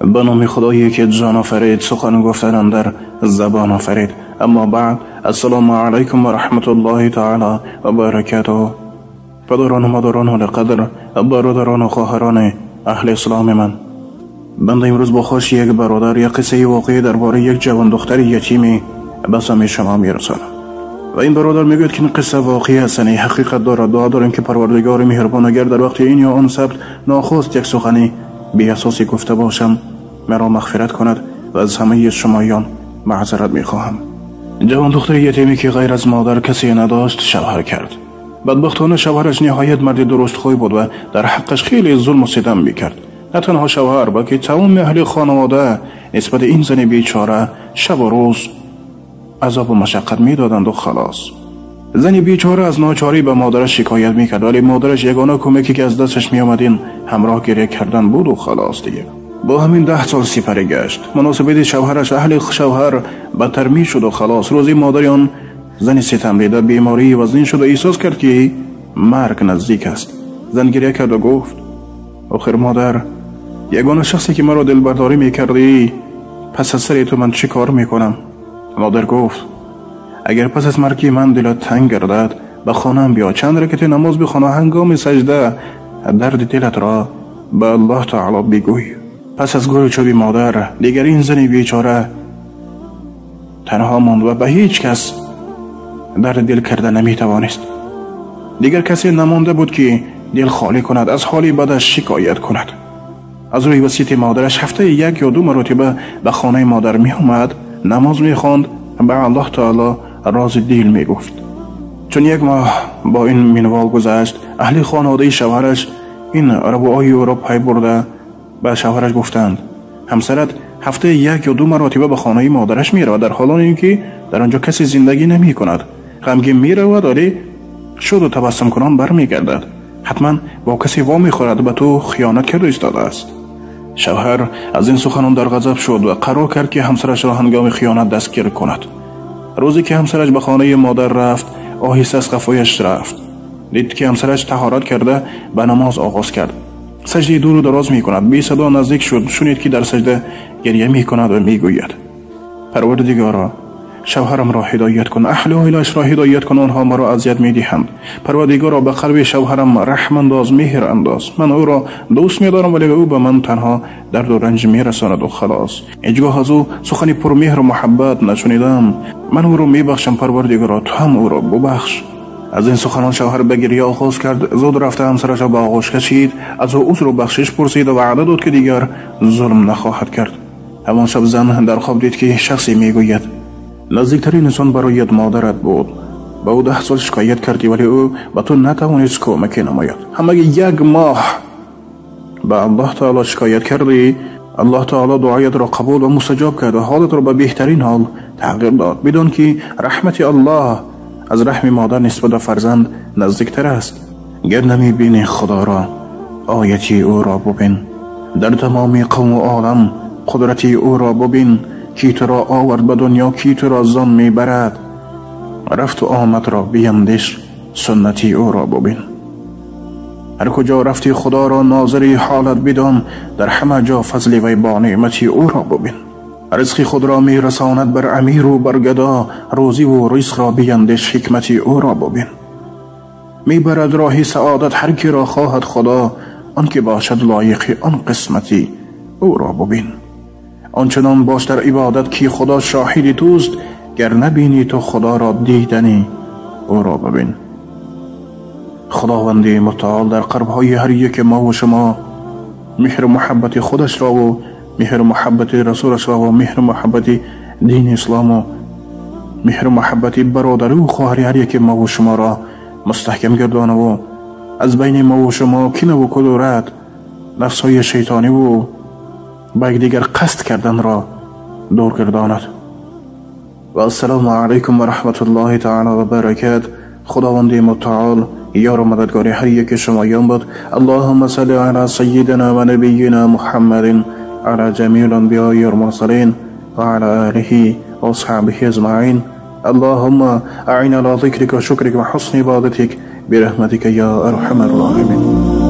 به نام خدایی که جان آفرید، سخن گفتن در زبان آفرید. اما بعد، السلام علیکم و رحمت الله تعالی و برکاته. پدران و مادران و قدر، برادران و خواهران اهل اسلام من، بنده امروز با خواهش یک برادر یک قصه واقعی درباره یک جوان دختر یتیمی به سمع شما میرسانم و این برادر میگوید که این قصه واقعی است، یعنی حقیقت دارد. دعا داریم که پروردگار مهربان اگر در وقت این یا آن ثبت ناخواست یک سخنی بی اساسی گفته باشم مرا مغفرت کند و از همه شمایان معذرت میخواهم. جوان دختر یتیمی که غیر از مادر کسی نداشت شوهر کرد. بدبختانه شوهرش نهایت مرد درشتخوی بود و در حقش خیلی ظلم و ستم میکرد. نه تنها شوهر بلکه تمام اهل خانواده نسبت این زن بیچاره شب و روز عذاب و مشقت میدادند و خلاص. زن بیچاره از ناچاری به مادرش شکایت میکرد، ولی مادرش یگانه کمکی که از دستش میآمد این همراه گریه کردن بود و خلاص دیگه. با همین 10 سال سپری گشت. مناسبت شوهرش اهل شوهر بدتر میشد و خلاص. روزی مادر آن زن ستم دیده بیماری وزنین شد و احساس کرد که مرگ نزدیک است. زن گریه کرد و گفت: آخر مادر، یگانه شخصی که مرا دلبرداری میکردی، پس از سر تو من چه کار میکنم؟ مادر گفت: اگر پس از مرگ من دلت تنگ گردد به خانه‌ام بیا، چند رکعت نماز بخوان و هنگام سجده درد دلت را به الله تعالی بگوی. پس از گور چوبی مادر دیگر این زن بیچاره تنها ماند و به هیچ کس درد دل کرده نمیتوانست. دیگر کسی نمانده بود که دل خالی کند، از حال بدش شکایت کند. از روی وصیت مادرش هفته 1 یا 2 مرتبه به خانه مادر می آمد، نماز می خواند، به الله تعالی راز دل می گفت. چون 1 ماه با این منوال گذشت، اهل خانواده شوهرش این روای او را پی برده به شوهرش گفتند: همسرت هفته 1 یا 2 مرتبه به خانه مادرش می رود، در حال اینکه در آنجا کسی زندگی نمی کند. غمگین می رود ولی شد و تبسم کنان برمی گردد. حتما با کسی وا می خورد، به تو خیانت کرده ایستاده است. شوهر از این سخنان در غضب شد و قرار کرد که همسرش را هنگام خیانت دستگیر کند. روزی که همسرش به خانه مادر رفت، آهسته از قفایش رفت. دید که همسرش طهارت کرده به نماز آغاز کرد. سجده دور و دراز می کند. بی صدا نزدیک شد، شنید که در سجده گریه می کند و می گوید: پروردگارا، شوهرم را هدایت کن، اهل عائله‌اش را هدایت کن، آنها مرا اذیت می‌دهند. پروردگارا، به قلب شوهرم رحم انداز، مهر انداز. من او را دوست می‌دارم ولی او به من تنها درد و رنج می‌رساند و خلاص. هیچگاه از او سخنی پر مهر و محبت نشنیدم. من او را می‌بخشم پروردگارا، تو هم او را ببخش. از این سخنان شوهر به گریه آغاز کرد. زود رفته همسرش را به آغوش کشید، از او عذر و بخشش پرسید و وعده داد که دیگر ظلم نخواهد کرد. همان شب زن در خواب دید که شخصی می‌گوید: نزدیکترین انسان برایت مادرت بود، به او 10 سال شکایت کردی ولی او به تو نتوانست کمک نماید. همه 1 ماه به الله تعالی شکایت کردی، الله تعالی دعایت را قبول و مستجاب کرد و حالت را به بهترین حال تغییر داد. بدان که رحمت الله از رحم مادر نسبت به فرزند نزدیکتر است. گر نمی بینی خدا را، آیتی او را ببین. در تمام قوم و عالم قدرتی او را ببین. کی تو را آورد به دنیا، کی تو را زان میبرد. رفت و آمد را بیندیش، سنتی او را ببین. هر کجا رفتی خدا را ناظری حالت بدان، در همه جا فضل وی با نعمتی او را ببین. رزق خود را میرساند بر امیر و بر گدا، روزی و رزق را بیندیش، حکمتی او را ببین. میبرد راهی سعادت هر کی را خواهد خدا، آن که باشد لایق آن قسمتی او را ببین. آنچنان باش در عبادت که خدا شاهد توست، گر نبینی تو خدا را دیدنی او را ببین. خداوند متعال در قلب‌های هر یک ما و شما مهر محبت خودش را و مهر محبت رسولش را و مهر محبت دین اسلام و مهر محبت برادری و خواهری هر یک ما و شما را مستحکم گردانه و از بین ما و شما کینه و کدورت، نفس‌های شیطانی و با یکدیگر قصد کردن را دور گرداند. و السلام علیکم و رحمت الله تعالی و برکات. خداوند متعال یار و مددگار هر یک شمایان باد. اللهم صل علی سیدنا و نبینا محمد علی جمیع الانبیاء والمرسلین و علی آله و اصحابه اجمعین. اللهم اعنا على ذکرک و شکرک و حسن عبادتک برحمتک یا ارحم الراحمین.